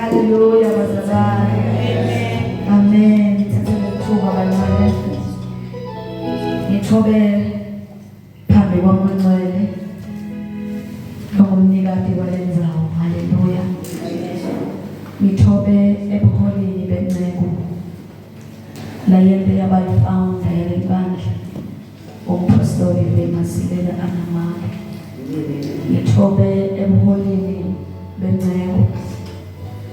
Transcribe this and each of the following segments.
Haleluya bazalwane. Amen. Amen. Ngithathe lethuba bangcwele. Ngithobe phambi kwamangcwele ongumnikati walendzawo. Haleluya. Ngithobe ebuholini benceku layente yaba yi-founder yaleli bandla umphostoli Masilela Anamake. Ngithobe ebuholini benceku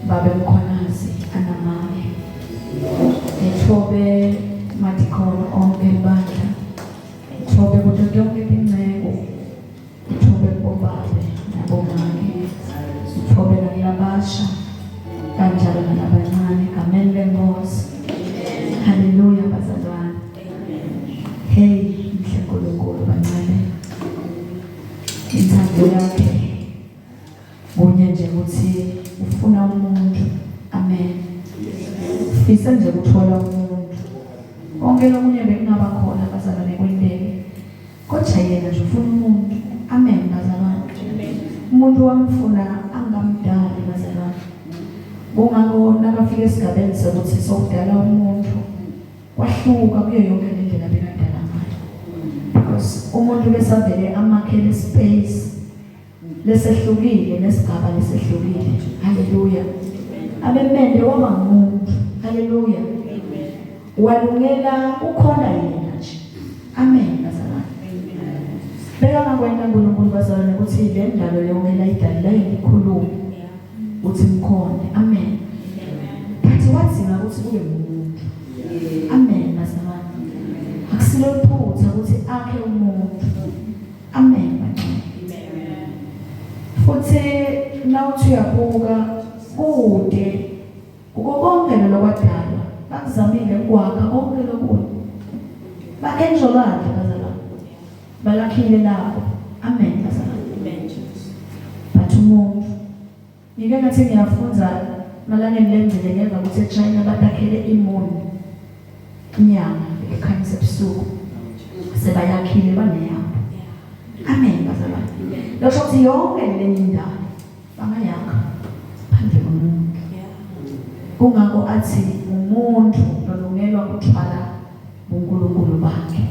babe Mkhwanazi Anamake. Ngithobe madikhona onke libandla. Ngithobe kuto tonke tinceku. Ngithobe kubobabe nabomake. Ngithobe nakulabasha kanjalo nalabancane. Amen lenkosi. Haleluya bazalwane. Hey, mhle uNkulunkulu bancane. Inthando yakhe kunye nje ukuthi ufuna umuntu. Amen. Ufisa nje ukuthola umuntu. Konke lokunye bekungaba khona bazalwane kwenteke. Kodwa yena nje ufuna umuntu. Amen bazalwane. Umuntu wamfuna angamdali bazalwane. Kungako nakafika esigabeni sokuthi sokudala umuntu kwahluka kuyo yonke le ndlela bekadala ngayo. Because umuntu besavele amakhele space lesehlukile nesigaba lesehlukile. Haleluya. Abemende waba ngumuntu. Haleluya. Walungela ukhona yena nje. Amen bazalwane. Bekangakwenta uNkulunkulu bazalwane ukuthi le ndalo yonke layidalile ikhulume uthi mkhona. Amen. But wadzinga ukuthi kube ngumuntu. Amen bazalwane. Akusilo iphutha ukuthi akhe umuntu. Amen. Futhi nawuthi uyabuka kude kuko konke lokwadalwa bakuzamile ukwakha konke lokunye. Bakhe ngisho lwandle bazalwane. Balakhile labo. Amen bazalwane. Amen Jesus. But umuntu ngike ngathi ngiyafunza malangeni lengcile ngeva ukuthi eChina batakhele imoon inyanga ekhanyisa ebusuku sebayakhile baneyabo. Amen bazalwane. Lokho ukuthi yonke le indawo bangayakha phandle komuntu. Kungako athi umuntu lolungelwa kuthwala uNkulunkulu bakhe.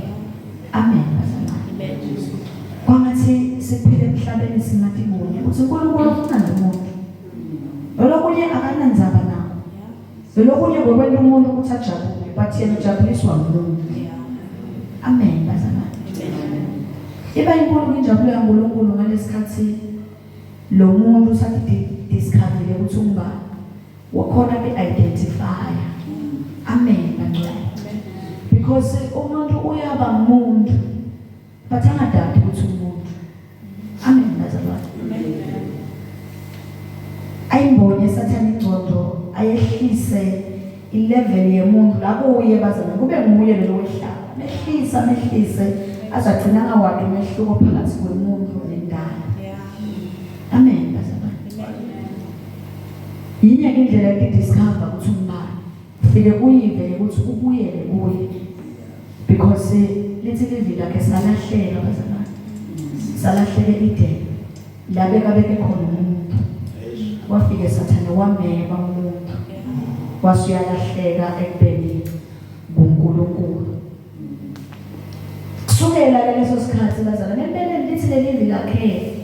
Amen bazalwane. Amen Jesus. Kwangathi siphile emhlabeni singathi kunye ukuthi uNkulunkulu ufuna nje umuntu. Lokunye akanandzaba nakho. Lokunye ngokwenta umuntu ukuthi ajabule but yena ujabuliswa ngumuntu. Amen bazalwane. Iba inkulu injabulo yaNkulunkulu ngalesikhathi lo muntu usathi discoverile ukuthi ungubani. Wakhona be-identify. Amen bangcwele. Because umuntu uyaba umuntu but angadadi ukuthi umuntu. Amen bazalwane. Ayimbonye sathane ingcondo ayehlise ilevel yemuntu la kuye bazalwane kube nguye lo wehlala. Mehlisa mehlise azagcina angawadi umehluko phakathi kwemuntu nendalo. Amen bazalwane. Yinye ke indlela yokudiscover ukuthi ungubani. Ufike uyive ukuthi ubuyele kuye. Because lithi livi lakhe salahleka bazalwane. Salahleke Eden. La bekabeke khona umuntu. Wafike sathane wamema umuntu. Wasuyalahleka ekubeni nguNkulunkulu. Kusukela ke leso sikhathi bazalwane empeleni lithi leli lakhe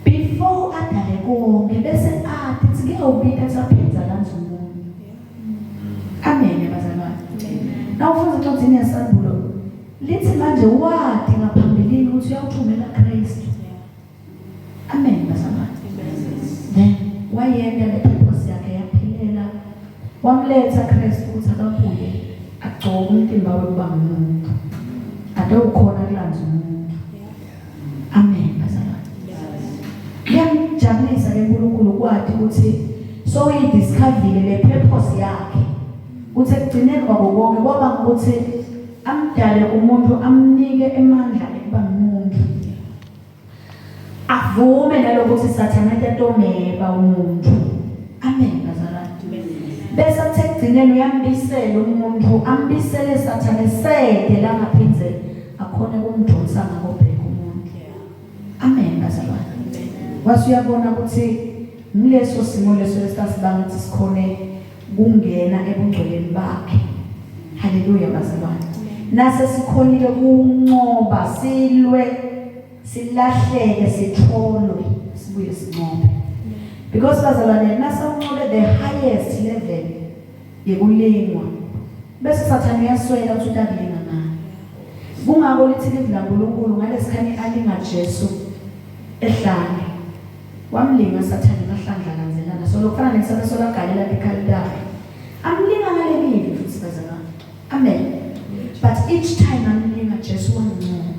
before adale konke bese athi thi kuyawubika saphenza lanza umuntu. Amen bazalwane. Nawufunda incwadini yasambulo lithi manje wadi ngaphambilini ukuthi uyawuthumela Kristu. Amen bazalwane. Then wayenda le purpose yakhe yaphelela. Wamletha Kristu ukuthi akabuye agcoke umtimba wekuba ngumuntu. Ade ukhona kulanza umuntu. Amen bazalwane. Kuyamjabulisa ke uNkulunkulu kwathi ukuthi so uyidiscoverile le purpose yakhe. Uthi ekugcineni kwabo konke kwaba ukuthi amdale umuntu amnike emandla ekuba ngumuntu. Avume nalokuthi sathana tatomeba umuntu. Amen bazalwane. Bese kuthi ekugcineni uyambisela umuntu ambisele sathane sede langaphindze akhone kumdonsa ngakobheka umuntu. Amen bazalwane. Wase uyabona ukuthi Ngileso simo leso lesasibanga ukuthi sikhone kungena ebungcweleni bakhe. Haleluya bazalwane. Nase sikhonile kuncoba silwe silahleke sitholwe sibuye sincobe. Because bazalwane nase uncobe the highest level yekulingwa bese sathane uyaswela ukuthi utakulinga ngani. Kungako lithi livi laNkulunkulu ngalesikhathi alinga Jesu ehlane wamlinga sathane emahlandla alandzelana so lokufana nekusaba solagalela tikhali takhe amlinga ngalelivi futhi bazalwane amen but each time amlinga Jesu wamncoba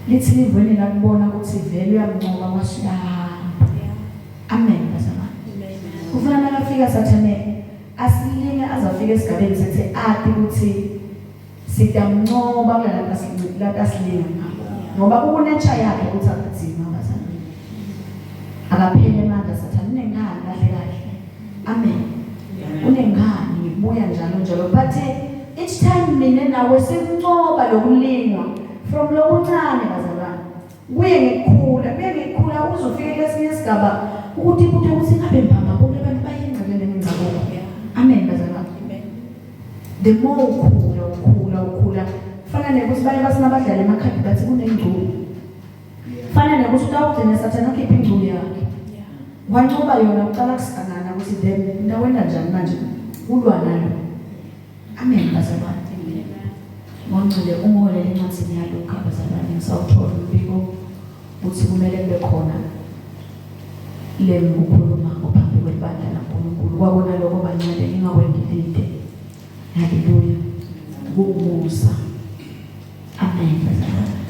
lithi livweni lakubona ukuthi vele uyamncoba wasuyahamba amen bazalwane kufana nakafika sathane asilinge azafika esigabeni sethi ati ukuthi sitamncoba kulala lasilinga ngako ngoba kukunature yakhe ukuthi akadzima bazalwane akaphele amandla sathane unenkani kahle kahle amen unenkani ngibuya njalo njalo but each time mina nawe sincoba lokulingwa from lokuncane bazalwane kuye ngikukhula kuye ngikukhula uze ufike kwesinye isigaba ukuthi ibuthe ukuthi ngabe mbamba bonke abantu bayingcebele ngengcabuko amen bazalwane the more ukhula ukhula ukhula fana nekuthi baye bathi mabadlala emakhadi bathi kunengcubu fana nekuthi utawugcina sathana ukhipha ingcubu yakhe wancoba yona uqala kusiganana ukuthi then ndawenda njani manje ulwa nalo amen bazalwane ngongcile ungiholele encwadini yaLuka bazalwane ngisawuthola umbiko ukuthi kumele kube khona lengikukhuluma ngaphambi kwebandla laNkulunkulu kwabona lokho bancane ngingakwendilide haleluya kukubusa amen bazalwane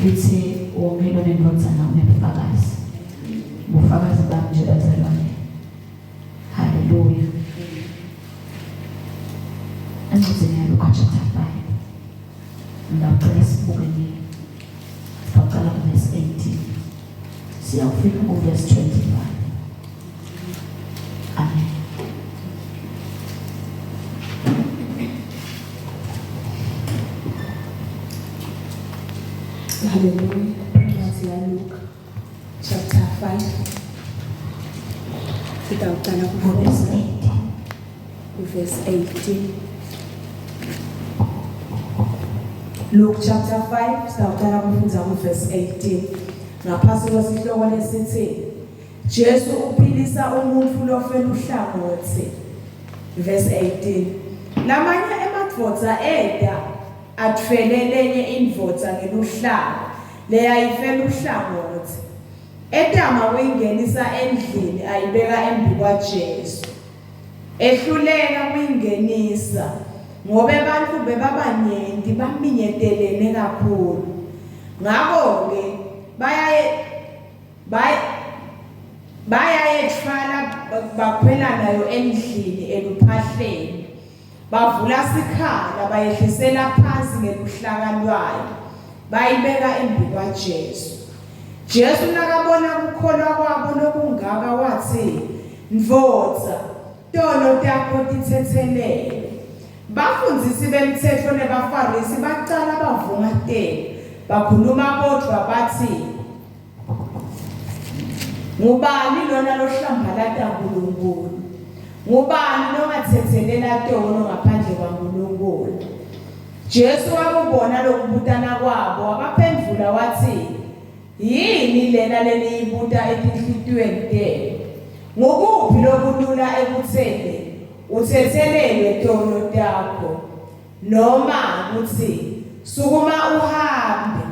lithi wonke lonendvodzana unebufakazi bufakazi bami nje bazalwane haleluya encwadini yaLuka chapter 5 ngiyacela sibuke nje saqala kuverse 18 siyawufika kuverse 25 amen Hallelujah. Incwadi yaLuka chapter 5. Sitawuqala kuverse 18. Verse 18. Luke chapter 5 sitawuqala kufundza kuverse 18. Ngaphasi kwesihloko lesithi Jesu uphilisa umuntu lofela uhlangothi. Verse 18. Lamanye emadvodza eda athwele lenye indvodza ngeluhlaka leyayifela uhlangothi. Etama kuyingenisa endlini ayibeka embi kwaJesu. Ehluleka kuyingenisa ngobe bantfu bebabanyenti baminyetelene kakhulu. Ngako-ke bayaye bayayetfwala bakhwela nayo endlini eluphahleni. Bavula sikhala bayehlisela phansi ngeluhlaka lwayo, bayibeka embikwaJesu. Jesu nakabona kukholwa kwabo lokungaka watsi, Ndvodza, tono takho titsetselelwe. Bafundzisi bemtsetfo nebaFarisi bacala bavungatela, bakhuluma bodvwa batsi, Ngubani lona lohlambalata Nkulunkulu? Ngubani longatsetselela tono ngaphandle kwaNkulunkulu? Jesu wakubona lokubutana kwabo, wabaphendvula watsi, Yini lena leniyibuta etinhlitiyweni tenu? Ngukuphi lokulula ekutseni utsetselelwe tono takho, noma kutsi, Sukuma uhambe?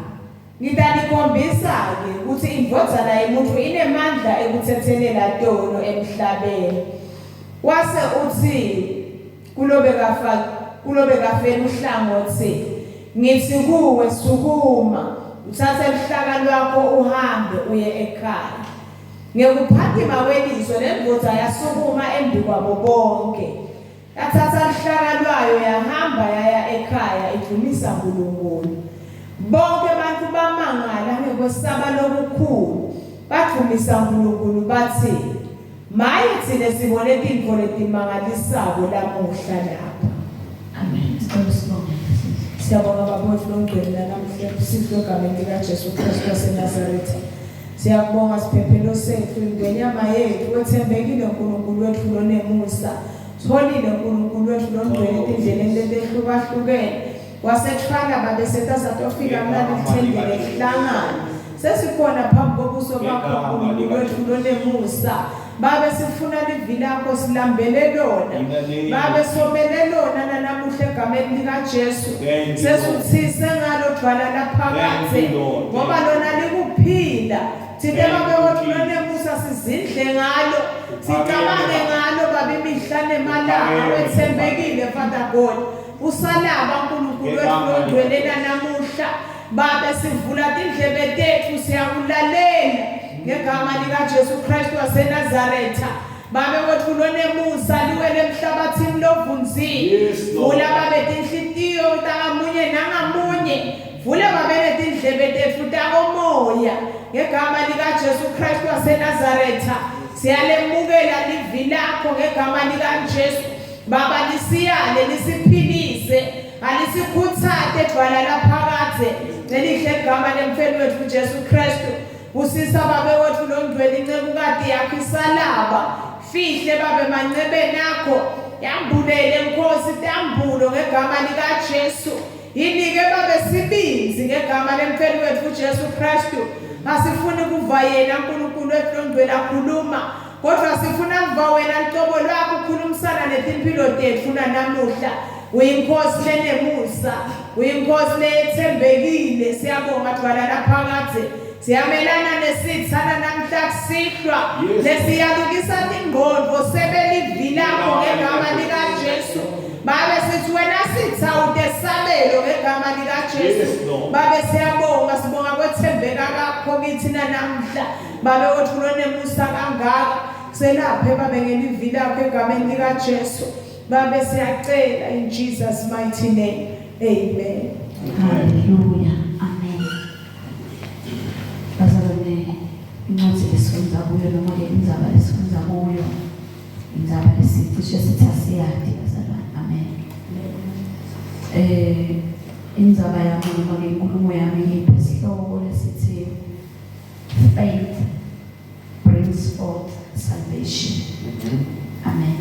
Ngitanikhombisa-ke kutsi iNdvodzana yemuntfu inemandla ekutsetselela tono emhlabeni. Wase utsi kulobekafe luhlangotsi, Ngitsi kuwe, Sukuma, utsatse luhlaka lwakho uhambe uye ekhaya. Ngekuphatima kweliso lendvodza yasukuma embikwabo bonkhe. Yatsatsa luhlaka lwayo yahamba yaya ekhaya idvumisa Nkulunkulu. Bonkhe bantfu bamangala ngekwesaba lokukhulu, badvumisa Nkulunkulu batsi, Maye tsine sibone tintfo letimangalisako lamuhla lapha. Amen. Sicela sibonge. Siyabonga Baba wetfu longcwele nanamuhla sihle egameni likaJesu Kristu waseNazaretha. Siyakubonga siphephelo sethu, ingwenyama yethu, wethembekile uNkulunkulu wethu lonemusa. Sitholile uNkulunkulu wethu longcwele etindleleni letehlukahlukene. Wasethwala babe setasatofika mnandi lithendele kuhlangana. Sesikhona phambi kobuso bakho uNkulunkulu wethu lonemusa. Babe sifuna livi lakho silambele lona. Babe somele lona nanamuhla egameni likaJesu. Sesuthise ngalo dwala laphakadze ngoba lona likuphila. Thina babe wethu lonemusa sizindle ngalo. Sicabange ngalo babe imihla nemalanga wethembekile Father God. Usalaba uNkulunkulu wethu longcwele namuhla. Babe sivula tindlebe tetfu siyakulalela ngegama likaJesu Kristu waseNazaretha. Babe wetfu lonemusa liwele emhlabathini lovundzile. Yes, Lord. Vula babe tinhlitiyo tangamunye nangamunye. Vula babe netindlebe tetfu takomoya ngegama likaJesu Kristu waseNazaretha. Siyalemukela livi lakho ngegama likaJesu. Baba lisiyale lisiphilise Alisikhuthate dvwala laphakadze nelihle ligama lemfeli wetfu Jesu Kristu. Busisa babe wetfu longcwele incekukati yakho isalaba. Fihle babe mancebeni akho. Yambulele Nkosi tambulo ngegama likaJesu. Yinike babe sibindzi ngegama lemfeli wetfu Jesu Kristu. Asifuni kuva yena uNkulunkulu wetfu longcwele akhuluma. Kodwa sifuna kuva wena lucobo lwakho ukhulumisana netimpilo tetfu nanamuhla. Uyinkosi lenemusa, uyinkosi leyetsembekile. Siyabonga Dwala laphakadze. Siyamelana nesitsa namhla kusihlwa lesiyalukisa tingqondo sebelivi lakho ngegama likaJesu. Babe sithi wena sitsa utesabelo ngegama likaJesu. Babe siyabonga, sibonga kwethembeka kakho kithi namhla. Babe wethu lonemusa kangaka selaphe babe ngelivi lakho egameni likaJesu. Babe siyacela in Jesus mighty name. Amen. Hallelujah. Amen. Bazalwane, incwadi lesifunda kuyo noma ke indzaba lesifunda kuyo indzaba lesicishe sithi asiyati bazalwane. Amen. Indzaba yami noma ke inkulumo yami ngiphe isihloko lesithi Faith brings forth salvation. Amen.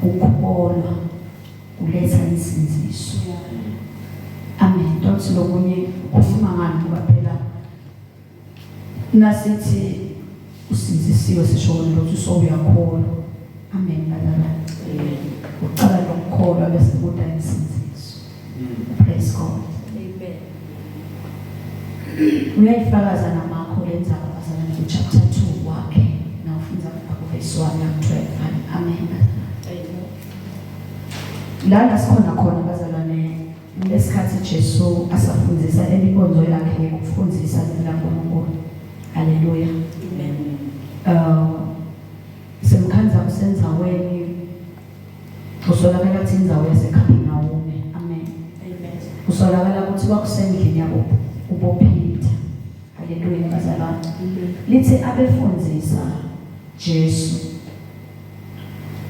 Ukukholwa kuletha insindiso. Amen. Tothi lokunye ukhuluma ngani ngoba phela nasithi usindisiwe sisho wena ukuthi sowuyakholwa. Amen bazalwane. Amen. Uqala lokukholwa bese kuda insindiso. Praise God. Amen. Uyayifakaza namakho le ndzaba bazalwane ku chapter 2 wakhe nawufundza ku verse 1 na 12. Amen. Amen. Lana sikhona khona bazalwane lesikhathi Jesu asafundisa eminkonzo yakhe yokufundisa laNkulunkulu. Haleluya. Amen. Semkhandza usendzaweni usolakala kuthi indzawo yaseKhapernawume. Amen. Amen. Usolakala ukuthi kwakusendlini yabo kuboPeter. Haleluya bazalwane. Lithi abefundzisa Jesu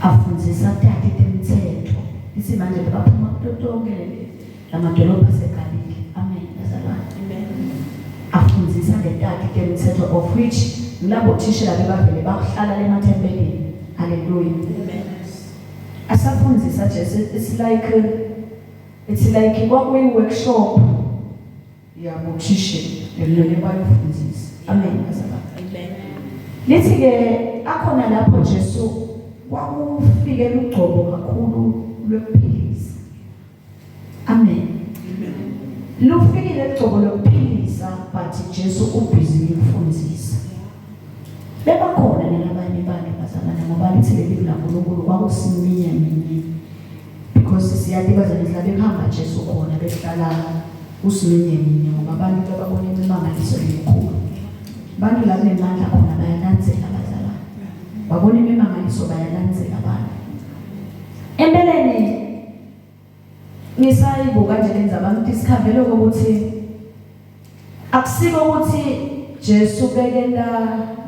afundzisa takhe temthetho. Lithi manje baphuma kuto tonke lamadolobha aseGalile. Amen bazalwane. Amen. Afundzisa ngetakhe temthetho of which labo thishela bebavele bahlala emathempelini. Haleluya. Amen. Asafundzisa Jesu it's like kwakuyi workshop yabo thishela lelo bayofundisa. Amen bazalwane. Amen. Lithi ke akhona lapho Jesu kwakufike lugcobo kakhulu lwekuphilisa. Amen. Lufikile lugcobo lokuphilisa but Jesu ubhizi ngikufundzisa. Bebakhona nalabanye abantu bazalwane ngoba lithi leli laNkulunkulu kwakusiminye minye. Because siyazi bazalwane la bekuhamba Jesu khona behlala usiminye minye ngoba abantu bebabona imimangaliso emikhulu. Abantu la kunemandla khona bayalandzela bazalwane. Babona imimangaliso bayalandzela abantu. Empeleni ngisayibuka nje lendzaba ngithi sikhavele ukuthi akusiko ukuthi Jesu bekenta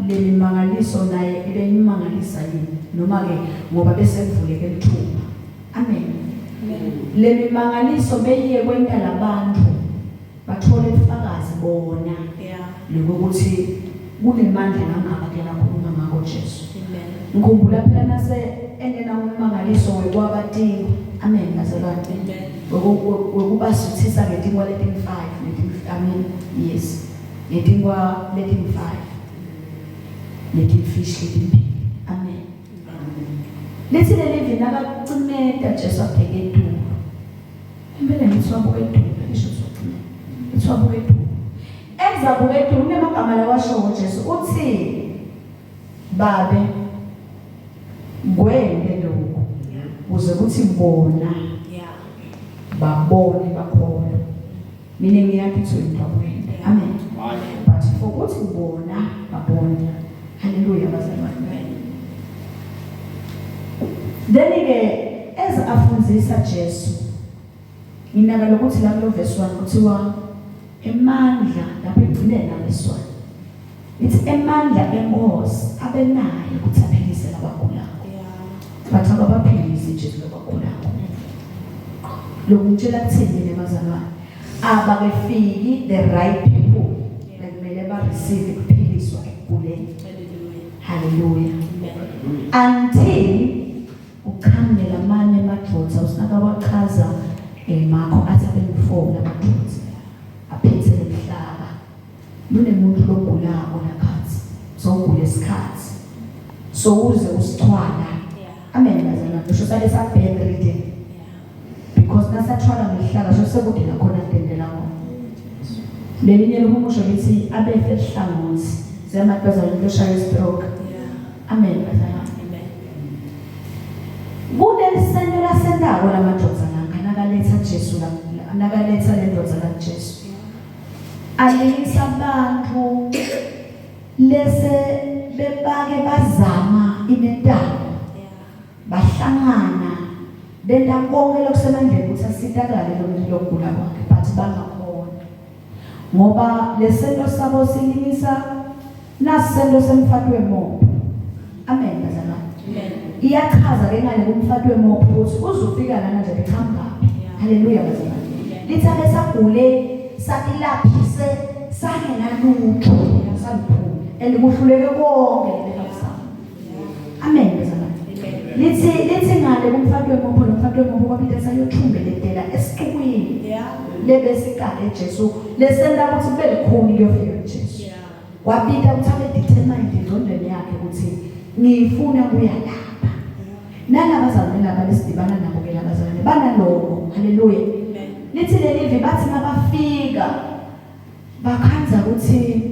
lemimangaliso naye ibeyimangalisa yini noma ke ngoba bese kuvuleke lithuba. Amen. Lemimangaliso beyiye kwenta labantu bathole ubufakazi bona. Yeah. Lokuthi kunemandla kangaka ke lakhuluma ngako Jesu. Ngikhumbula phela nase engena ummangaliso wekwabatingo. Amen bazalwane. Wekubasuthisa ngetinkwa letingu-5 I mean yes ngetinkwa letingu-5 netimfishi letimbili. Amen. Lithi leli vi nakacimeta Jesu abheke etulu. Impela ngithi wabuka etulu, ngisho ukuthi wacimeta. Lithi wabuka etulu. Ezabuka etulu kunemagama lawashowo Jesu uthi Babe kwente lokhu kuze kuthi bona babone bakholwe. Mina ngiyathi ukuthi wena wakwenta. Amen. But for ukuthi bona babone. Hallelujah bazalwane. Then ke as afundzisa Jesu nginaka lokuthi la kulo verse 1 kuthiwa emandla lapho egcineni la verse 1 ithi emandla enkosi abenayo ukuthi aphilise labagulako. But ababaphilisi Jesu labagulako. Lokutshela kuthini mina bazalwane? Abakefiki the right people bekumele ba receive ukuphiliswa ekuguleni. Hallelujah. Until uqhamuke lamanye amadvodza usinaka wachaza makho athi abengu-4 lamadvodza aphethe lomhlaba lunemuntu logulako lakhathi sowugula isikhathi sowuze usithwala. Amen bazalwane, ngisho sale sa bedridden because nasathwala ngehlala so sekude la khona kudendela khona. Lelinye lihumusho lithi abefe hlangothi siyamatoza into eshaya stroke. Amen bazalwane. Kunelisento lasentako lamadvodza lanka nakaletha Jesu la nakaletha le ndvodza la Jesu. Alingisa abantu lese bebake bazama imetamo bahlangana benta konke lokusemandleni ukuthi asitakale lo muntu lokugula kwakhe but bangakhona ngoba lesento sabo silingisa nasento semfati wemopho. Amen bazalwane. Iyachaza ke ngale kumfati wemopho ukuthi uzofika lana nje beqhamukaphi. Haleluya bazalwane. Lithi abesagule sakilaphise sangenalutho saliphuma and kuhluleke konke lebekakusaba. Amen bazalwane. Lithi ngale kumfati wemopho, lo mfati wemopho kwabita sayothumbeletela esicukwini lebesikade Jesu lesenta ukuthi kube likhuni kuyofika kuJesu. Kwabita ukuthi abe determined engqondweni yakhe ukuthi ngifuna kuya lapha. Nalabazalwane laba lesidibana nabo ke labazalwane banaloko. Haleluya. Lithi lelivi bathi mabafika bakhanza ukuthi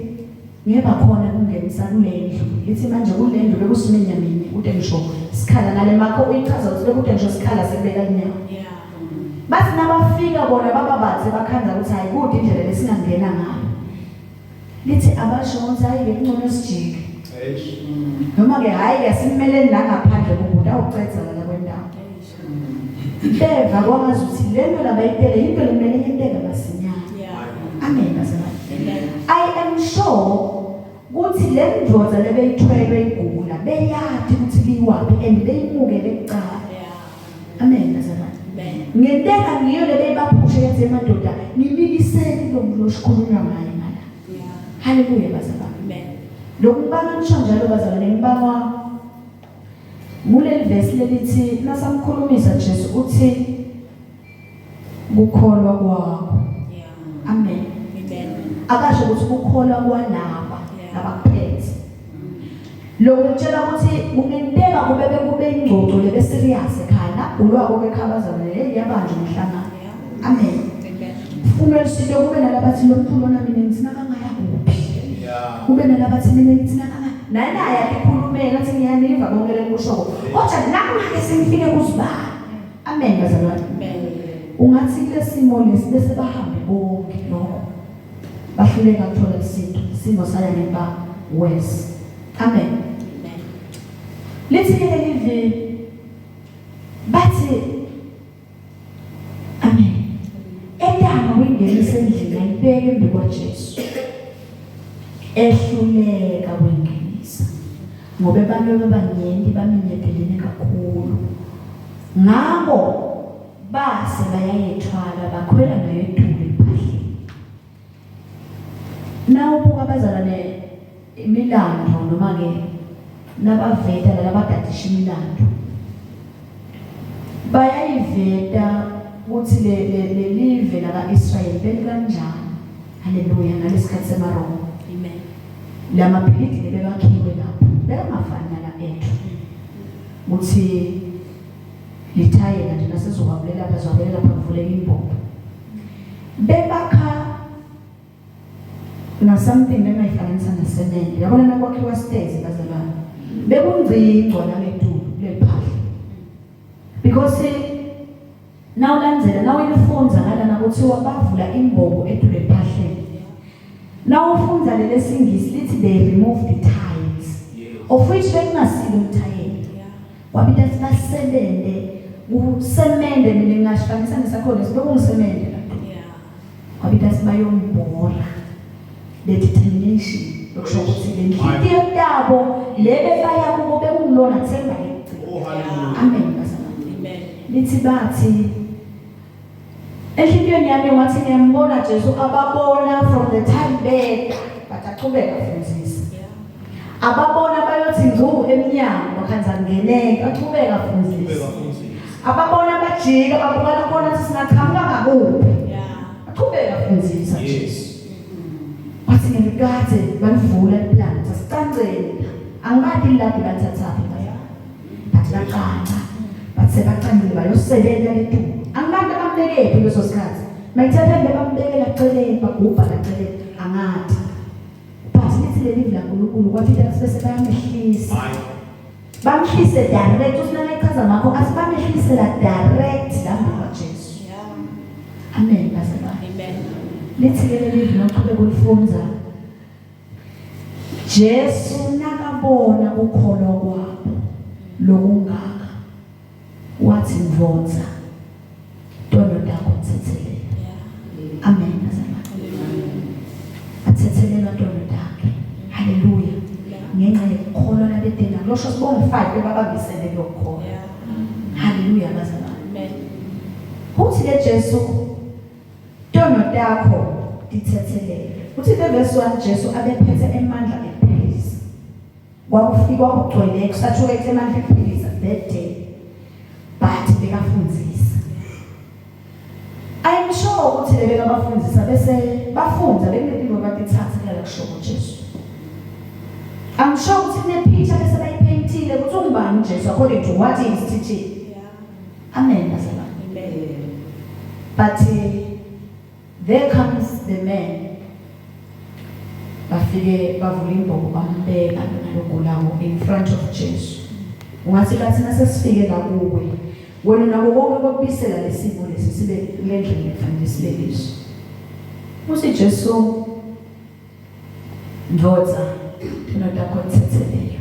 ngeba khona kungenisa kulendlu. Lithi manje kulendlu bekusiminya minye kude ngisho sikhala nale makho uyichaza ukuthi bekude ngisho sikhala sekubeka inyawo. Bathi nabafika bona baba bathe bakhanza ukuthi hayi kude indlela lesingangena ngayo. Lithi abasho ukuthi hayi ke kungcono sijike. Noma ke hayi ke simmeleni la ngaphandle kubuda awucedza la kwendawo. Beva kwangazi ukuthi lento labayitele into lemele yenteke masinyane. Amen bazalwane. I am sure ukuthi le ndoda lebeyithwelwe igula beyati ukuthi liwaphi and beyimukele kuqala. Amen bazalwane. Ngenteka ngiyo lebeyibaphushe yathi emadoda nimiliseni lo muntu oshikhulunywa ngaye ngala. Haleluya bazalwane. Amen. Lokubanga ngisho njalo bazalwane ngibangwa kuleli verse lelithi nasamkhulumisa Jesu uthi kukholwa kwakho. Amen. Amen. Akasho ukuthi kukholwa kwalaba labakuphethe. Lokutshela ukuthi kungenteka kube bekube ingxoxo lebe serious ekhaya nagulwako ke ekhaya bazalwane hey yabanjwa umhlangano. Amen. Funa isinto kube nalabathi lo mkhulu lona mina ngithina kangaya kuphi. Kube nalabathi mina ngithina kanga naye naye atikhulumela athi ngiyaniva konke lenikushoko. Kodwa nakungake sengifike kuzibani. Amen bazalwane. Amen. Ungathi kulesimo lesi bese bahambe bonke lokho. Bahluleka ukuthola isinto. Isimo saya ngemva worse. Amen. Amen. Lithi ke lelivi bathi amen. Etama kuyingenisa endlini ayibeke embi kwaJesu. Ehluleka kuyingenisa. Ngoba abantu abanyenti baminyetelene kakhulu. Ngako base bayayethwala bakhwela nayo etulu ephahleni. Nawubuka abazalwane imilando noma ke nabaveta lalabadadisha imilando bayayiveta ukuthi le lelive laka-Israyeli belikanjani. Haleluya, ngalesikhathi semaRoma. Amen. Lamabhilidi lebekakhiwe lapho bekangafani nala ethu. Ukuthi lithayela nje nasezokwabulela lapha zwabulela lapha kuvuleka imbobo. Bebakha na something engayifananisa nesemende. Yabona nakwakhiwa stairs bazalwane. Bekungcingcwa langetulu kuleliphahla. Because nawulandzela nawuyifunza ngalana kuthiwa bavula imbobo etulu ephahleni. Nawufundza lelesingisi lithi they removed the tiles. Of which bekungasilo umthayela. Wabita basebenze kusemende mina ngingashifanisa nesakhona sibekungisemende la. Wabita sibayombora. The determination lokusho ukuthi le nhliziyo tabo lebe baya kubo bekungilona themba lekugcina. Oh, hallelujah. Amen bazalwane. Amen. Lithi bathi enhlitiyweni yami wathi ngiyambona Jesu ababona from the time beta but aqhubeka fundzisa. Ababona bayothi ngcu emnyango bakhanza ngeneka aqhubeka fundzisa. Ababona bajika babuka khona ukuthi singaqhamuka ngakuphi. Aqhubeka fundzisa Jesu. Wathi ngelikade balivula iplant sasicanceni. Angibadi ilaphi bathathaphi bazalwane. Bathi bacanca. Bathi sebacancile bayosebenza letulu. Angibadi bambekephi leso sikhathi. Mayithatha bambekela celeni bagubha la celeni angadi. But lithi leli livi laNkulunkulu kwafika bese bayamehlisa. Bamhlise direct usinana echaza ngakho athi bamehlisela direct lapho kwaJesu. Amen bazalwane. Amen. Lithi ke leli livi noqhubeka ulifunza. Jesu nakabona ukukholwa kwabo lokungaka wathi ndvodza tono takho thethelelwa. Amen bazalwane. Athethelelwa tono takhe. Haleluya. Ngenxa yokukholwa labedena losho sibonge 5 bebabambisene lokukholwa. Haleluya bazalwane. Amen. Uthi ke Jesu tono takho tithethelelwe. Uthi ke verse 1 Jesu abephethe emandla ekuphilisa. Kwakufika kugcwele kusathuka emandla ekuphilisa that day. But bekafundzisa. I'm sure ukuthi lebeka bafundisa bese bafundza bekunetintfo batithatha kulala kusho Jesu. I'm sure ukuthi kune picture bese bayipaintile ukuthi ungubani Jesu according to what he is teaching. Amen bazalwane. Amen. But there comes the man. Bafike bavula imbobo bambeka nalogulako in front of Jesu. Ungathi bathi nasesifike la kuwe wena nako konke kokubisela lesimo lesi sibe kule ndlela ekufanele sibe kiso. Uthi Jesu ndvodza tono takho tithethelelwe.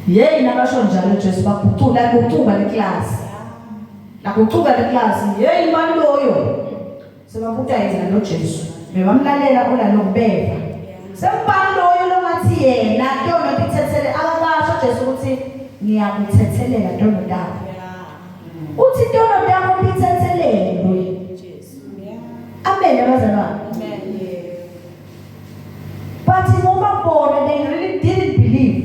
Yey nabasho njalo Jesu bagucula gucuka le class. Lagucuka le class. Yey mani loyo. Sebabuta yena lo Jesu. Bebamlalela olalokubeva. Sembani loyo longathi yena tono tithethele akakasho Jesu ukuthi ngiyakuthethelela tono takho. Uthi tono takho tithethelelwe. Jesu. Amen abazalwane. Amen. But ngoba bona they really didn't believe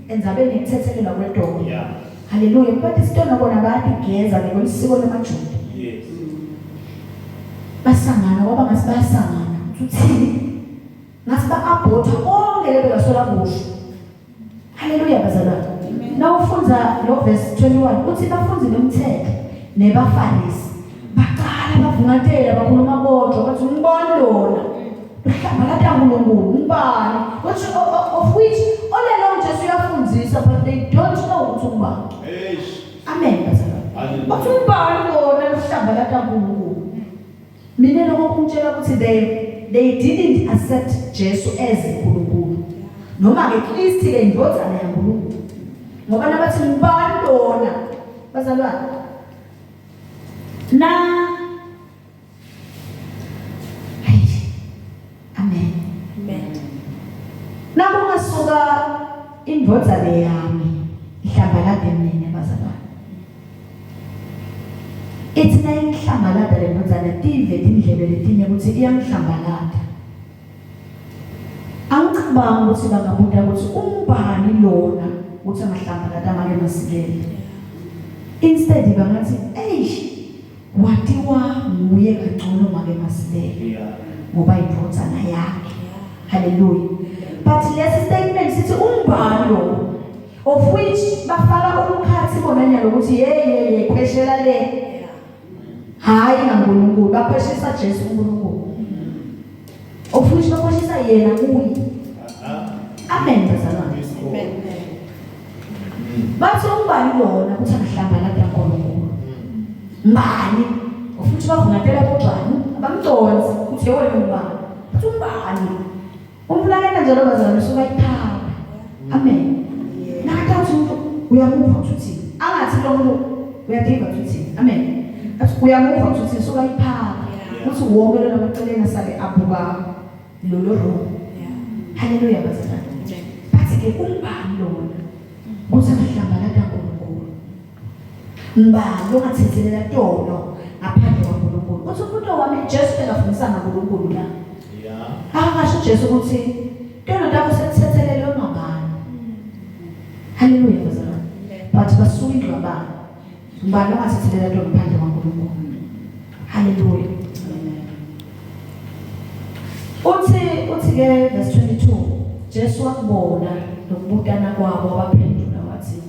endzabeni yokuthethelelwa kwetono. Yeah. Haleluya. But isitono bona bayatigeza ngekwelisiko lamaJuda. Yes. Basangana kwaba ngathi bayasangana. Uthini? Ngathi ba-abhotha konke lebe basola kusho. Haleluya bazalwane. Nawufundza lo verse 21 uthi bafundi bomthetho nebafarisi baqala bavungatela bakhuluma bodwa bathi ngibani lona uhlamba uNkulunkulu ngibani which of which all along Jesu uyafundzisa but they don't know ukuthi ungubani. Eish. Amen bazalwane. Hallelujah. Bathi ungubani lona uhlamba uNkulunkulu. Mina lokho kungitshela ukuthi they didn't accept Jesu as uNkulunkulu. Noma ke Kristu ke indodana yaNkulunkulu. Ngoba nabathi ngubani lona bazalwane. Na Hey. Amen. Amen. Nakungasuka indvodzana yami ihlambalade mina bazalwane. Ithi nayihlambalada le ndvodzana tive tindlebe letinye ukuthi iyamhlambalada. Angicabangi ukuthi bangabuta ukuthi umbani lona ukuthi angahlambalata make masilele. Instead bangathi eish watiwa nguye kangcono make masilele ngoba indvodzana yakhe. Hallelujah. But lesi statement sithi umbani lo of which bafaka umkhathi bona nyalo ukuthi hey hey hey khweshela le. Hayi ngaNkulunkulu bakhweshisa Jesu uNkulunkulu. Of which bakhweshisa yena kuye. Amen bazalwane. Amen. Bathi umbani lona ukuthi angahlambalaza uNkulunkulu. Mbani? Futhi bavungatela bobani? Abamconsi ukuthi yewena umbani. Bathi umbani? Umfulakela njalo bazalwane usuka iphaka. Amen. Nakathatha umuntu uyamuva ukuthi uthini. Angathi lo muntu uyadiva ukuthi uthini. Amen. Athi uyamuva ukuthi uthini suka iphaka. Uthi wonke lona maceleni asale abuka lolo room. Haleluya bazalwane. Bathi ke umbani lona ukuthi angahlambalata uNkulunkulu. Ngubani ongathethelela tono ngaphandle kwaNkulunkulu? Uthi umuntu wami Jesu bekafundisa ngaNkulunkulu la. Yeah. Akasho Jesu ukuthi tono takho sekuthethelelwe ngabani. Haleluya bazalwane. But basuka indlu abani. Ngubani ongathethelela tono ngaphandle kwaNkulunkulu? Haleluya. Uthi uthi ke verse 22 Jesu wakubona lokubutana kwabo wabaphendula wathi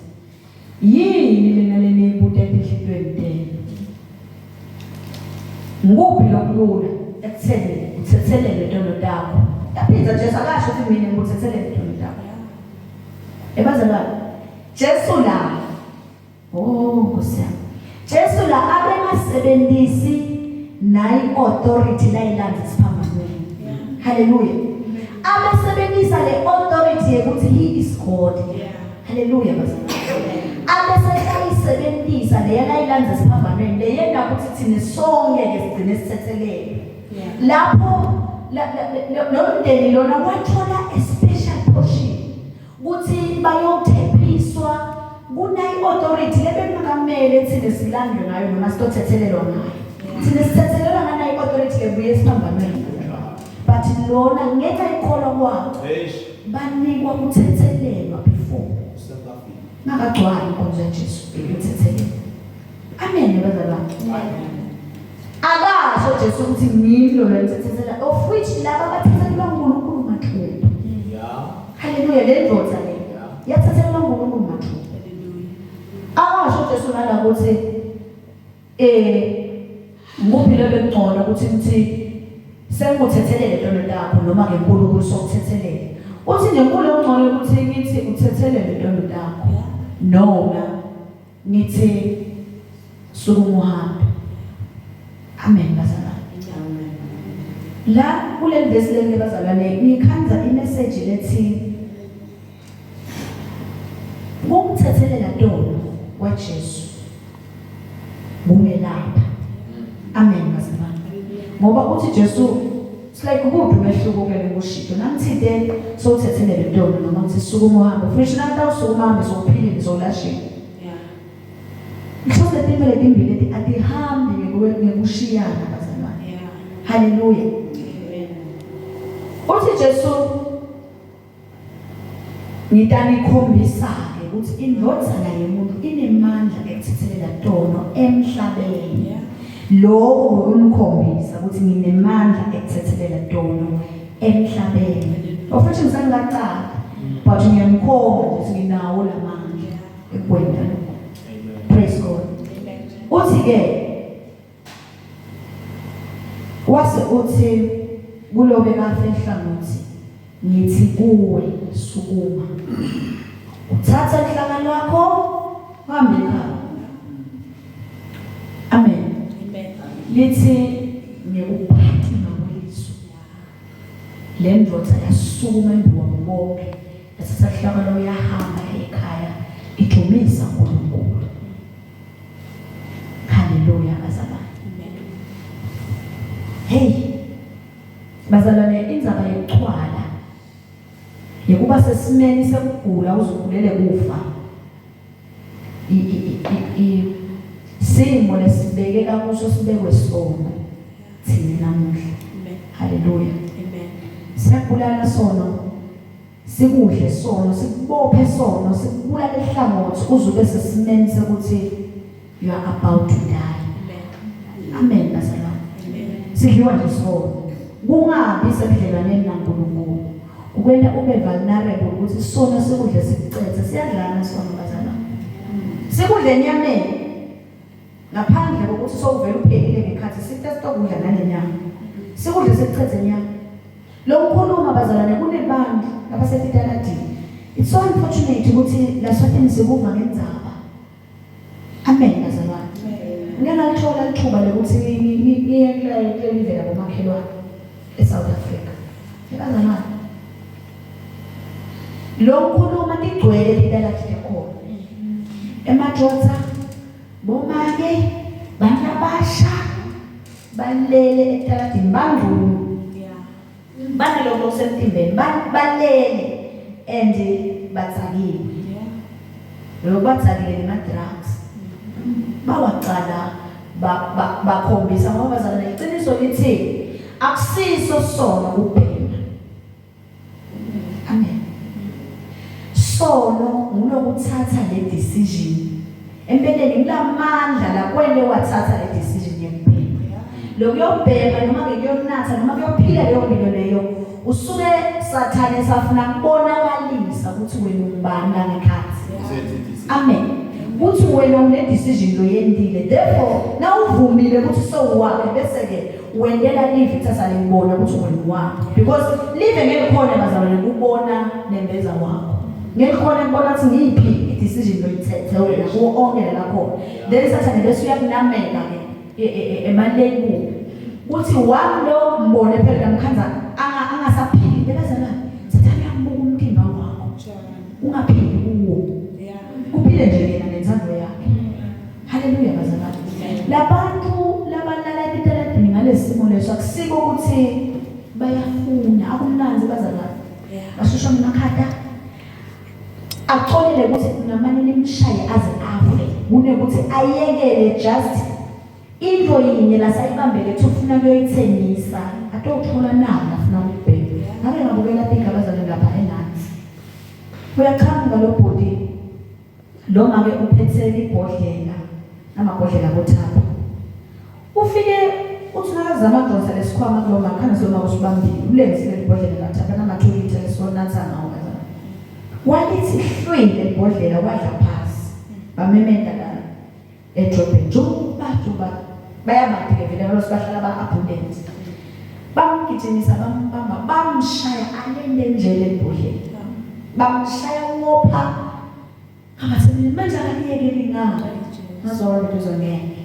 Yini lena leniyibuta etinhlitiyweni tenu? Ngikuphi lokulula ekutheni uthethelele tono takho? Yaphindza Jesu akasho ukuthi mina ngikuthethelele tono takho. Ebazalwane, Jesu la Oh Nkosi yami. Jesu la abengasebenzisi nayi authority layilandza esiphambanweni. Hallelujah. Abesebenzisa le authority yokuthi he is God. Haleluya bazalwane. Abese ayisebenzisa leya layilandza esiphambanweni leyenda ukuthi thina sonke ke sigcine sithethelele. Lapho lo mndeni lona wathola a special portion ukuthi bayothephiswa kunayi authority lebekungamele thina silandwe ngayo noma sitothethelelwa ngayo. Thina sithethelelwa nganayi authority lebuye esiphambanweni. But lona ngenxa yokukholwa kwakho banikwa ukuthethelelwa before ngakagcwali inkonzo yaJesu ukuthethelelwa. Amen bazalwane. Akasho Jesu ukuthi ngimi lo lomthethela of which laba abathethelelwa uNkulunkulu mathupha. Yeah. Haleluya le ndoda le yathethelelwa uNkulunkulu mathupha. Akasho Jesu nala ukuthi Eh nguphi lo bekungcono ukuthi ngithi sengikuthethelele tono takho noma ngenkulunkulu sokuthethelele. Uthi nje nkulu okungcono ukuthi ngithi uthethelele tono takho noma ngithi sukuma uhambe. Amen bazalwane. Amen. La kuleli vesi leli bazalwane ngikhanza imessage lethi Ukuthethelela tono kwaJesu kungelapha. Amen bazalwane. Ngoba uthi Jesu it's like ukuphi umehluko ke lokushido nangithinte sowuthethelele tono noma uthi sukuma uhambe futhi nanti awusukuma uhambe sowuphilile sowulashiwe. Yeah. Mhlawumbe letinto letimbili leti atihambi ngekushiyana bazalwane. Yeah. Haleluya. Amen. Uthi Jesu Ngitanikhombisa-ke ukuthi indvodzana yemuntu inemandla ekuthethelela tono emhlabeni. Lokhu kunikhombisa ukuthi nginemandla ekuthethelela tono emhlabeni. Of which ngisengingacala but ngiyanikhomba ukuthi nginawo lamandla ekwenta lokho. Praise God. Uthi-ke wase uthi kulobe kafe hlangothi ngithi kuwe sukuma uthatha uhlaka lwakho uhambe ekhaya amen Amen. Lithi ngekuphathima kweliso le ndoda yasukuma embi kwabo bonke yathatha uhlaka lwayo yahamba ekhaya idumisa uNkulunkulu. Haleluya bazalwane. Hey bazalwane indzaba yokuchwala yekuba sesimeni sekugula uzugulele kufa i simo lesibekeka kuso sibekwe sona thina namuhla. Haleluya. Amen. Siyagulana sono. Sikudle sono, sikubophe sono, sikubulale hlangothi uze ube sesimeni sekuthi you are about to die. Amen bazalwane. Sidliwa nje sono. Kungabi sebudlelwaneni naNkulunkulu. Ukwenta ube vulnerable ukuthi sono sikudle sikucethe. Siyadlana sono bazalwane. Sikudle enyameni. Ngaphandle kokuthi sokuvela uphelile ngekhathi sithe sitokudla nalenyama. Sikudle sikucethe enyama. Lokukhuluma bazalwane kunebantu abasetitaladini. It's so unfortunate ukuthi la Swatini sikuva ngendzaba. Amen bazalwane. Ngike ngalithola ithuba lokuthi ngiye kuleli live labomakhelwane eSouth Africa. Bazalwane. Lo nkhuluma tigcwele titaladi takhona. Emadvodza, bomake, bantu abasha balele etaladini bangcunu. Banaloko okusemtimbeni balele and bathakiwe. Lokho bathakile nema-drugs. Bawacala bakhombisa ngoba bazalwane iqiniso lithi akusiso sona ukubhema. Amen. Sono ngulokuthatha le decision. Empeleni kulamandla la kwele wathatha le decision yokubhema. Lokuyobhema noma ke kuyonatha noma kuyophila leyo mpilo leyo usuke sathane safuna kubonakalisa ukuthi wena ungubani la ngekhathi. Amen. Kuthi wena une decision loyendile. Therefore nawuvumile ukuthi sowuwakhe bese ke wendela live kusasa limbona ukuthi wena wakhe because live ngeke khona bazalwane kubona nembeza wakho ngeke khona kubona ukuthi ngiyiphi i-decision loyithethe wena kuwo onke la khona then sathane bese uyakunameka ke emalebuli kuthi wami lo mbone phela lamkhanza angasaphili bebazalwane sathane uyakubuka umtimba wakho ungaphili kuwo uphile nje yena ngenthando yakhe. Haleluya bazalwane. Labantu labalala etitaladini ngalesimo leso akusiko ukuthi bayafuna akumnanzi bazalwane. Bashusha ngamakhata. Axolele ukuthi ngamane nimshaye aze afe kunekuthi ayekele just into yinye lasayibambele kuthi ufuna kuyoyithengisa atothola nawo lafuna ukubheka. Ngake ngabukela tigaba bazalwane lapha enansi. Uyaqhamuka lo bhuti Lo make uphethe ibhodlela amabhodlela kothapha. Ufike uthi nakazama kudonsa lesikhwama kulo mama khona soma usibambile ulengisile ibhodlela lathapha nama 2 liter lesonatha ngawo kazana. Walithi hlwile ibhodlela wadla phasi. Bamemeta la edrobheni juba juba bayabaphi ke vele abantu bahlala ba abundant. Bamgijimisa bambamba bamshaya alende nje lebhodlela. Bamshaya wopha Ngathi mina manje akaniyekeli ngani? Ngazona into zongeke.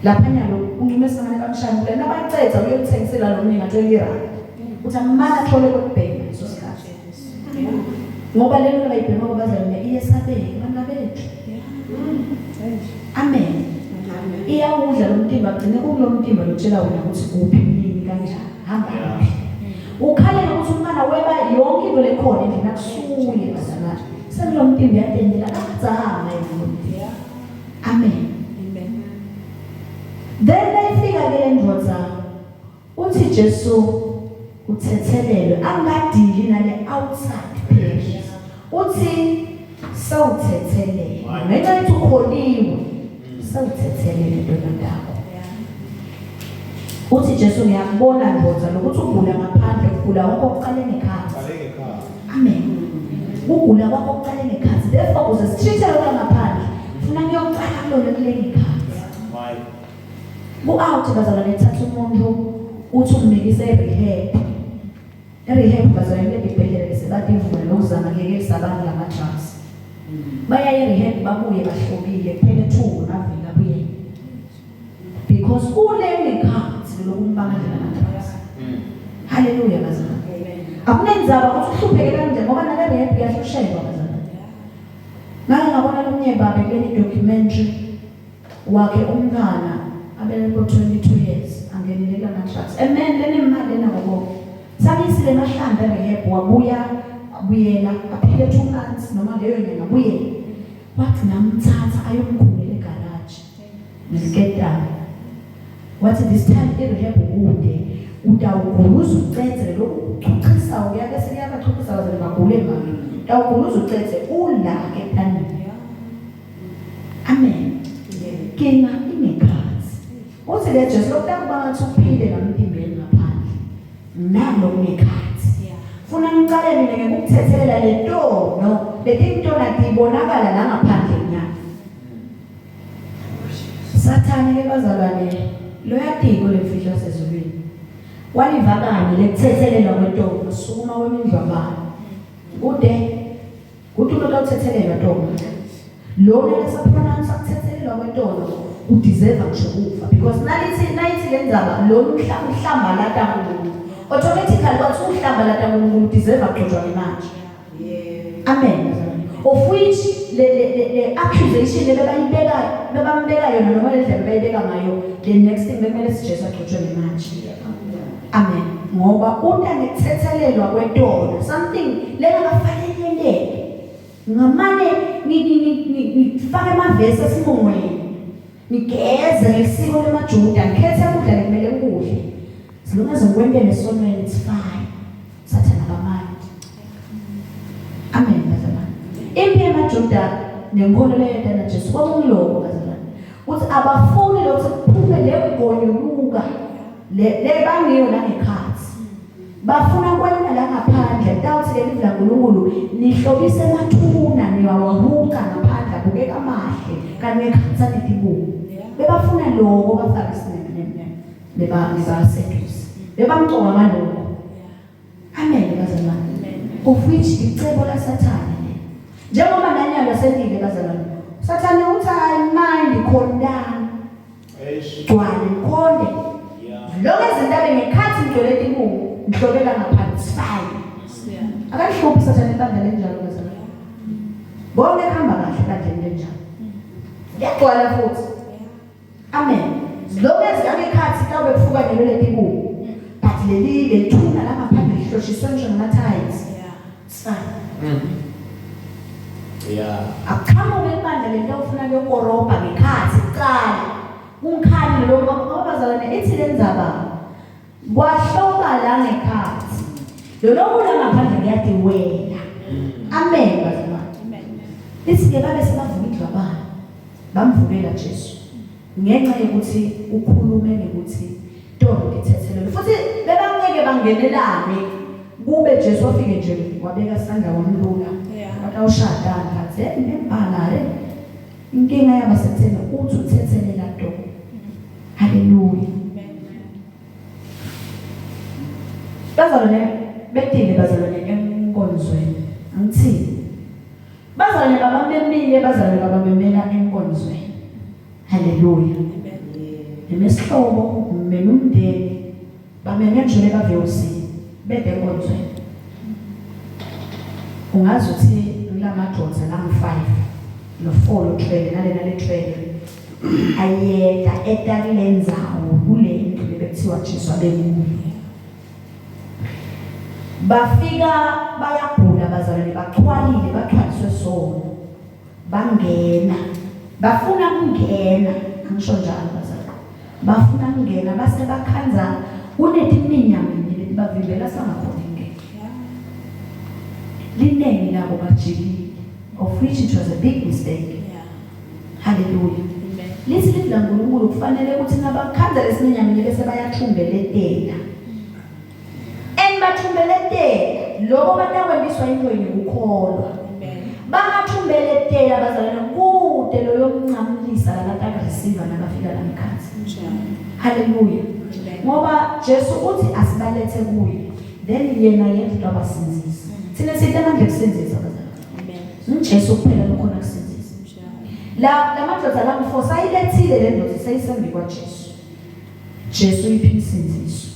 Lapha nyalo uncume sangane bamshaya ngule nabacetha uyothengisela lo mningi 20 rand. Uthi amana athole kokubhema leso sikhathi. Ngoba lento abayibhema kwabazalwane iyesabeka abantu bethu. Amen. Iyawudla lo mtimba gcine kulo mtimba lotshela wena ukuthi kuphi nini kanjani hamba kuphi. Ukhalela ukuthi umntwana weba yonke into lekhona endlini akusuye bazalwane. Sekulo mtimba uyatendela akazama yena lo mtimba. Amen. Amen. Then nayifika ke le ndvodza uthi Jesu uthethelelwe angadili nale outside phela. Uthi sewuthethelelwe. Ngenxa yokuthi ukholiwe sewuthethelelwe indoda yakho. Uthi Jesu ngiyakubona ndodza lokuthi ugula ngaphandle ugula wakho kuqale ngekhathi. Amen. Ugula kwakho kuqale ngekhathi. Therefore uze sitreat lokho ngaphandle. Funa ngiyoqala kulona kule ngekhathi. Ku-out bazalwane thatha umuntu uthi umnikise e-rehab. E-rehab bazalwane kuleli bhedlela bese bathi imvula lokuzama kuyekelisa abantu lama-drugs. Baya e-rehab babuye bahlobile kuphele 2 amaviki abuye. Because kule ngekhathi lokumbanga lama-drugs. Haleluya bazalwane. Akunenzaba ukuthi uhlupheke kanjani ngoba nale rehab iyahlushekwa bazalwane. Ngake ngabona lomnye babe kuleli documentary wakhe umntwana abeleko 22 years angenile kulama drugs. Amen lenemali lena ngobo. Sakisile emahlanda rehab wabuya abuyela aphile 2 months noma leyo nyanga abuyele. Wathi namthatha ayomkhungela egarage. Nesketana. Wathi this time i-rehab kude utawugula uze ucedze lokhu kuchuchisa kuya bese kuyabachuchisa. kucedza bazalwane bagule manje. Tawugula uze ucedze ula ke planini. Amen. Kinga ingekhathi. Uthi le Jesu lokutakuba ngathi uphile lamtimbeni ngaphandle. Nalo kungekhathi. Funa ngicale mina ngikuthethelela le tono, letintona tibonakala la ngaphandle nyana. Sathane ke bazalwane loyatiko lemfihlo yasezulwini. Walivakanye lekuthethelelwa kwetono sukuma kwemindlwabana. Kude kuthi umuntu othethelelwa tono. Lona lesapronounce ukuthethelelwa kwetono udeserve ngisho ukufa because nalithi nayithi le ndzaba lona uhlamba lata uNkulunkulu. Automatically kwathi uhlamba lata uNkulunkulu udeserve ukugcotshwa ngemanje. Amen. Of which le le le, le accusation le bebayibeka bebambeka yona noma le ndlela bebayibeka ngayo, the next thing bekumele siJesu agcotshwe ngemanje. Amen. Ngoba uta nekuthethelelwa kwetono something lengakafanele yenteke. Ngamane ngifake amavesi esimongweni. Ngigeze ngesiko lemaJuda, ngikhethe ukudla lekumele ukudle. Silungaze ngikwentele esonweni, it's fine. Sathana kamandi. Amen bazalwane. Impi yamaJuda nenkolo leyenta naJesu kwakungiloko bazalwane. Uthi abafuni lokuthi kuphume le gonyuluka le le bangiyo la ngekhathi. Bafuna kwenta la ngaphandle tawuthi ke livi laNkulunkulu nihlobise emathuna niyawahuca ngaphandle abukeka amahle kanti ngekhathi anetibuko. Bebafuna lokho baFarisi nebaSedusi. Bebamcoka ngalokho. Amen bazalwane. Of which icebo laSathane le. Njengoba nanyalo sentile bazalwane. Sathane uthi I mind khondana. Eish. Gcwale ngikhonde. Yeah. Lokho ezintabeni ngekhathi ngigcwele tibungu ngihlobela ngaphansi fine. Akalihluphi Sathane ibandla lenjalo bazalwane. Bonke kuhamba kahle ebandleni lenjalo. Liyagcwala futhi. Amen. Lokho ezingangekhathi kawube kufuka nelo letibuko. But leli lethuna la ngaphandle lihloshiswe ngisho nama-tiles. It's fine. Yeah. Akuqhamuke ibandla lento ofuna kuyokorobha ngekhathi kuqala. Kungikhali lokho ngoba bazalwane ithi le ndzaba kwahloba la ngekhathi. Lolo kula ngaphandle kuyadiwela. Amen bazalwane. Ithi ke babe sebavuka indlwabana. Bamvukela Jesu. Ngenxa yokuthi ukhulume ngekuthi tono tithethelelwe. Futhi bebangeke bangenelane kube Jesu wafike nje wabeka isandla wamlula. Yeah. Watawushada ngathi hey nembala hey. Inkinga yaba sekutheni uthi uthethelela to. Haleluya. Bazalwane bedile bazalwane enkonzweni. Angithini. Bazalwane babamemile bazalwane babamemela enkonzweni. Haleluya. Nemesihlobo mmeme umndeni bameme nje beka-VOC bede enkonzweni. Ungazi uthi ngilamadoda langu-5 no-4 lo trele nalena le trele ayeda eta kule ndzawo kule ndlu lebekuthiwa Jesu abekuyo. Bafika bayagula bazalwane bachwalile bachwaliswe sona. Bangena bafuna kungena angisho njalo bazalwane. Bafuna kungena base bakhanza kunetiminyaminya letibavimbela sangakhona ukungena. Linengi labo bajikile of which it was a big mistake. Hallelujah. Lithi livi laNkulunkulu kufanele ukuthi nabakhanza lesiminyaminya bese bayathumbeletela. And bathumbeletela lokho batakwembiswa into yokukholwa. Bangathumbeletela bazalwane kude loyo mncamlisa labatakureceive nabafika la ngekhathi. Hallelujah. Ngoba Jesu uthi asibalethe kuye. Then yena yedwa abasinzisa. Thina sithe amandla ekusinzisa bazalwane. NguJesu kuphela lokhona kusinzisa. La lamadoda lamfo sayilethile le ndoda seyisembi kwaJesu. Jesu iphi insindiso.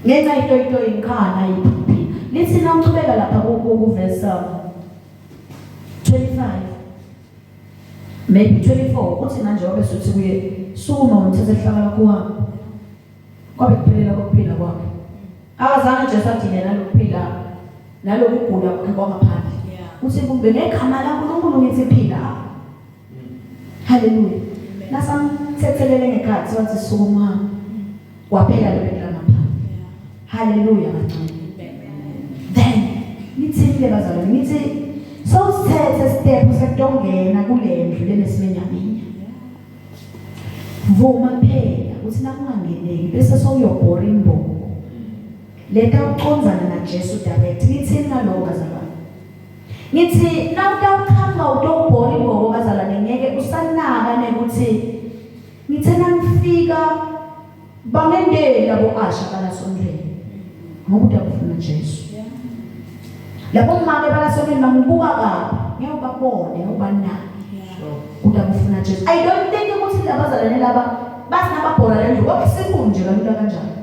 Ngenxa itoyitoyi ngikhana iphuphi. Lithi nawuchubeka lapha ku verse 25 maybe 24 uthi manje wabe suthi kuye sukuma uthathe ihlaka lakho uhambe. Kwabe kuphelela kokuphila kwakhe. Akazange Jesu adile nalokuphila nalokugula kwakhe kwangaphandle. Uthi kumbe ngegama laNkulunkulu ngithi phila. Haleluya. Nasamthethelele ngekhathi wathi sukuma. Waphela lo beka ngaphandle. Haleluya kancane. Then Ngithini ke bazalwane ngithi sowusithethe step sekutongena kule ndlu lenesiminyaminya. Vuma phela ukuthi nakungangeneki bese sowuyobhora imbongo. Leta ucondzana naJesu direct. Ngithini ngaloko bazalwane? Ngithi nawutawuqhamuka utobhora imbongo bazalwane ngeke usanaka nekuthi ngithe nangifika Bangendeli labo asha balasontweni ngoba udakufuna Jesu. Labo make balasontweni bangibuka kabi ngeke ubabone ngeke ubanake. Udakufuna Jesu. I don't think ukuthi labazalwane laba bathi nababhora le ndlu kwakusimple nje kalula kanjalo.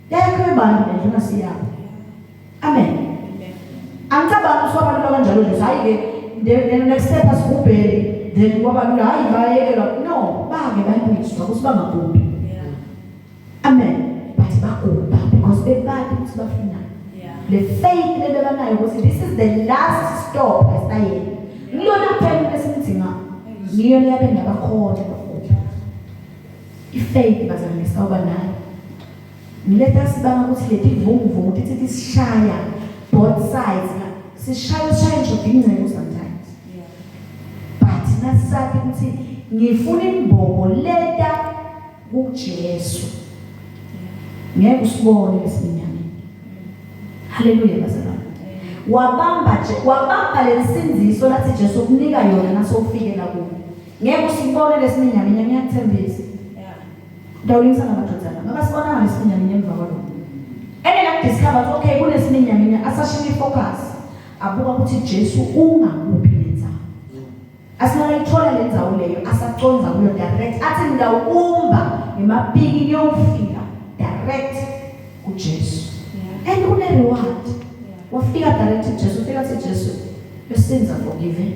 Yayakhiwe bani le ndlu ngasiyabo. Amen. Angicabangi ukuthi kwabalula kanjalo nje hayi ke the next step asigubheli then kwabalula hayi bayekelwa no bake bayibuyiswa ukuthi bangagubhi. Amen. But bagubha because bebati ukuthi bafunani. Le faith lebebanayo ukuthi this is the last stop esayeni. Ngiyona kuphela esimdinga. Ngiyo leyaphinda bakhona bagubha. I-faith bazalwane sawuba nayo. Ngileta sibanga ukuthi leti vunguvungu tithi tisishaya both sides sishaya sishaya ngisho ingcebo sometimes but nasati ukuthi ngifuna imbobo leta kuJesu ngeke usibone lesinyameni haleluya bazalwane wabamba nje wabamba lensindiso lathi Jesu ukunika yona nasowufikela kuyo ngeke usibone lesiminyaminya ngiyakuthembisa Ndawulingisa ngamadodana. Ngoba sibona ngalesiminyaminya emva kwalokho. Ene la discover ukuthi okay kunesiminyaminya asashintsha ifocus. Abuka ukuthi Jesu ungakuphi nendzawo. Asinakayithola le ndzawo leyo asaconza kuyo direct athi ngidawumba ngemapiki ngiyofika direct kuJesu. And kune reward. Wafika direct kuJesu, ufika athi Jesu your sins are forgiven.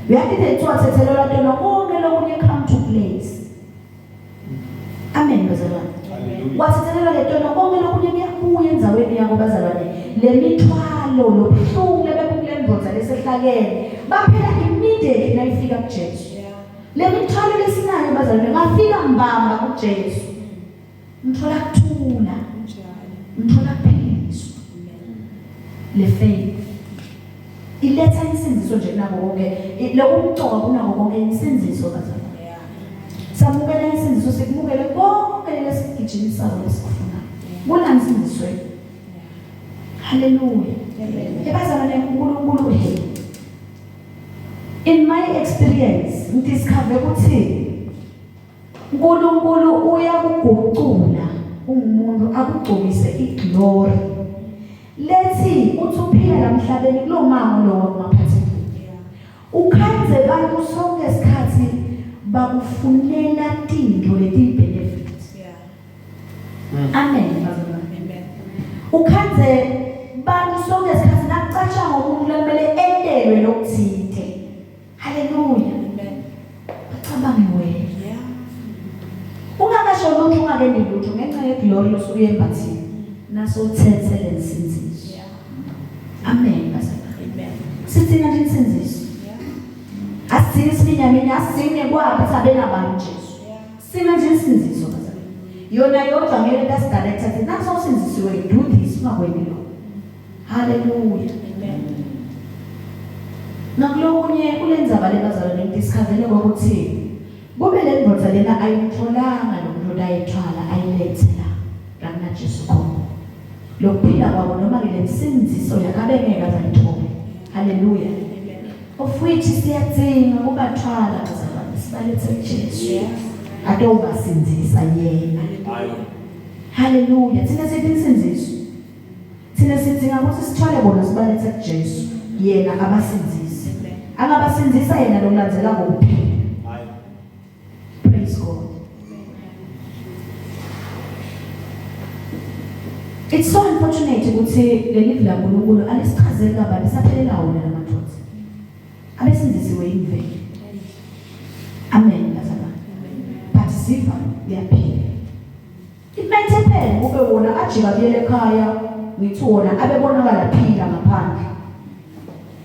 Uyathi the wathethelelwa tona konke lokunye come to place. Amen bazalwane. Wathethelela le tono konke lokunye kuyabuya endzaweni yakho bazalwane. Le mithwalo lobuhlungu lebekule ndvodza lesehlakene baphela immediately nayifika kuJesu. Le mithwalo lesinayo bazalwane ngafika mbamba kuJesu. Ngithola kuthula. Ngithola kuphiliswa. Le faith iletha insindiso nje kunako konke lokumcoka kunako konke insindiso bazalwane samukela insindiso sikumukele konke lesigijimisayo lesikufunayo kunansindiso haleluya ebazalwane uNkulunkulu he in my experience ngidiscover ukuthi uNkulunkulu uyakuguqula ungumuntu akugcobise iglory lethi uthi uphila la mhlabeni kulomango lo wakumaphathi ukhanze bantu sonke isikhathi bakufunela tinto leti benefit amen bazalwane Amen. ukhanze bantu sonke isikhathi nakucatshangwa umuntu lamele entelwe lokuthinte Haleluya. Amen. Bacabange wena. Yeah. Ungakasho lutho ungakendi lutho ngenxa yeglory losuke uyembathile. Naso uthethe lensindiso. Yeah. Amen bazalwane. Amen. Sithina nje insindiso. Yeah. Asithini isiminyaminya asine kwaphi sabe nabantu Jesu. Yeah. Sina nje insindiso bazalwane. Yona yodwa ngeke tasidirector thi naso usindisiwe do this ungakwenzi lokho. Haleluya. Amen. Nakulokunye kulendzaba lebazalwane ngidiscovele ukuthi kube le ndvodza lena ayimtholanga lo muntu layethwala ayilethe la la kunaJesu khona. Lokuphila kwabo noma ke lensindziso yakabe ngeke azayithole. Haleluya. Amen. Of which siyadzinga kubathwala bazalwane sibalethe kuJesu. Yeah. Atowubasindzisa yena. Amen. Haleluya. Thina sithi insindziso. Thina sidinga ukuthi sithwale bona sibalethe kuJesu. Yena abasindzise. Amen. Angabasindzisa yena lokulandzela ngokuphila. Amen. Praise God. It's so unfortunate ukuthi leli livi laNkulunkulu alisichazeli kabanzi saphelela wona lamadoda. Abesindisiwe imvelo. Amen bazalwane. But sifa uyaphila. It might happen kube wona ajika buyele ekhaya ngithi wona abebonakala phila ngaphandle.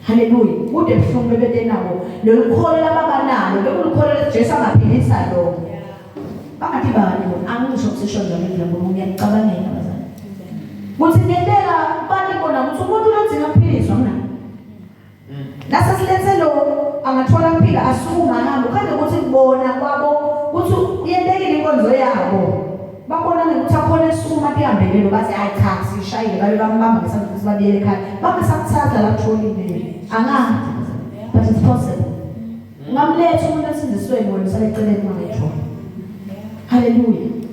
Haleluya. Kude buhlungu bebetenabo lolu kholo lababanalo bekulikholo leJesu angaphilisa lo. Yeah. Bangathi bani bona angisho kusisho njalo indlela ngoba ngiyacabangela bazalwane. Amen. Kuthi ngenteka banibona ukuthi umuntu lodzinga kuphiliswa mina. Nase silethe lo angathola kuphila asukuma ahambe ukhande ukuthi kubona kwabo ukuthi uyentekile inkonzo yabo. Babona ngekuthi akhona esukuma tihambele lo bathi hayi cha sishayile babe bambamba ngesandla ukuthi babuyele ekhaya. Babe sakuthatha la kutholile. Angazi. But it's possible. Ungamletha umuntu esindisweni wena usale eceleni uma ngayithola. Hallelujah.